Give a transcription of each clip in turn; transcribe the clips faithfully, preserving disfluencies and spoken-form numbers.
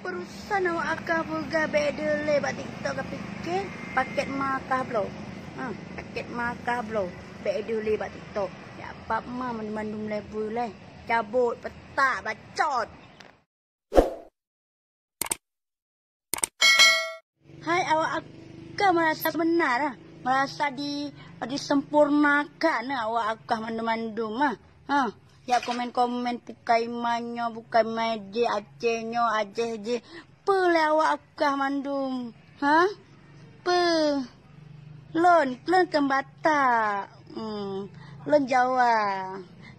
Peurusan awak akah peugah bèk deuh lé bak TikTok, ka pike paket ma kah bloe. Ha, paket ma kah bloe. Bèk deuh lé bak TikTok. Jak pap ma mandum-mandum lé peue lé. Cabot, petak, bacot. Hai awak akah merasa benar ah, merasa di, disempurnakan ah awak akah mandum-mandum ah. Ha, jak komen-komen bukai ma nyoe, bukai ma jih, Aceh nyoe, Aceh jih. Peue lé awak akah mandum? Ha? Peue? Lôn, lôn kon Batak. Hmm, lôn Jawa.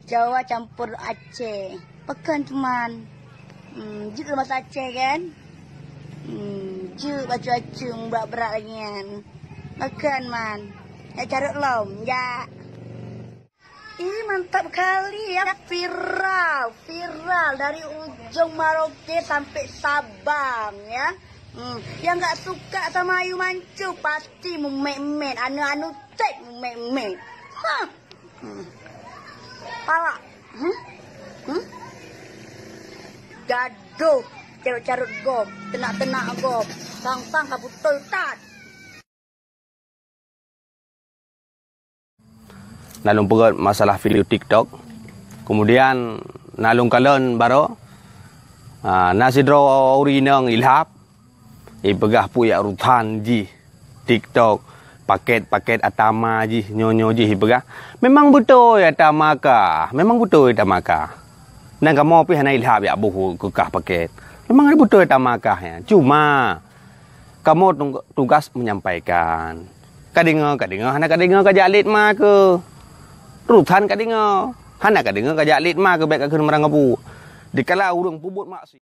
Jawa campur Aceh. Pakon teuma? Hmm, jeuet lôn basa Aceh kan? Hmm, jeuet bacut-bacut brat-brat lagèe nyan. Pakon man? Jak carôt lom, jak. Ih, mantap kali ya, viral, viral dari ujung Merauke sampai Sabang ya. Hmm, yang nggak suka sama Ayu Mancung pasti mumet-met, anu-anu cek mumet-met. Hah. Hmm. Pala. Hmm? Hmm? Gadoh, carôt-carôt gob, teunak-teunak gob, sang-sang ka beutôi that. Na lôn peugöt masalah video TikTok. Kemudian na lôn kalon baroe, ah, na sidroe ureueng inong ilhab, ipeugah peue yak urusan jih TikTok, paket-paket ata ma jih, nyoe-nyoe jih ipeugah. Memang beutôi ata ma kah, memang beutôi ata ma kah. Dan kamoe pih hana ilhab yak boh keu kah paket. Memang beutôi ata ma kah nyan. Cuma kamoe tung-, tugas menyampaikan. Ka deungoe, ka deungoe, hana ka deungoe ka jak lét ma keuh. Urusan ka deungoe, hana ka deungoe ka jak lét ma keuh, bèk ka kheun meurang kabu. Dikala ureueng peubuet maksiat.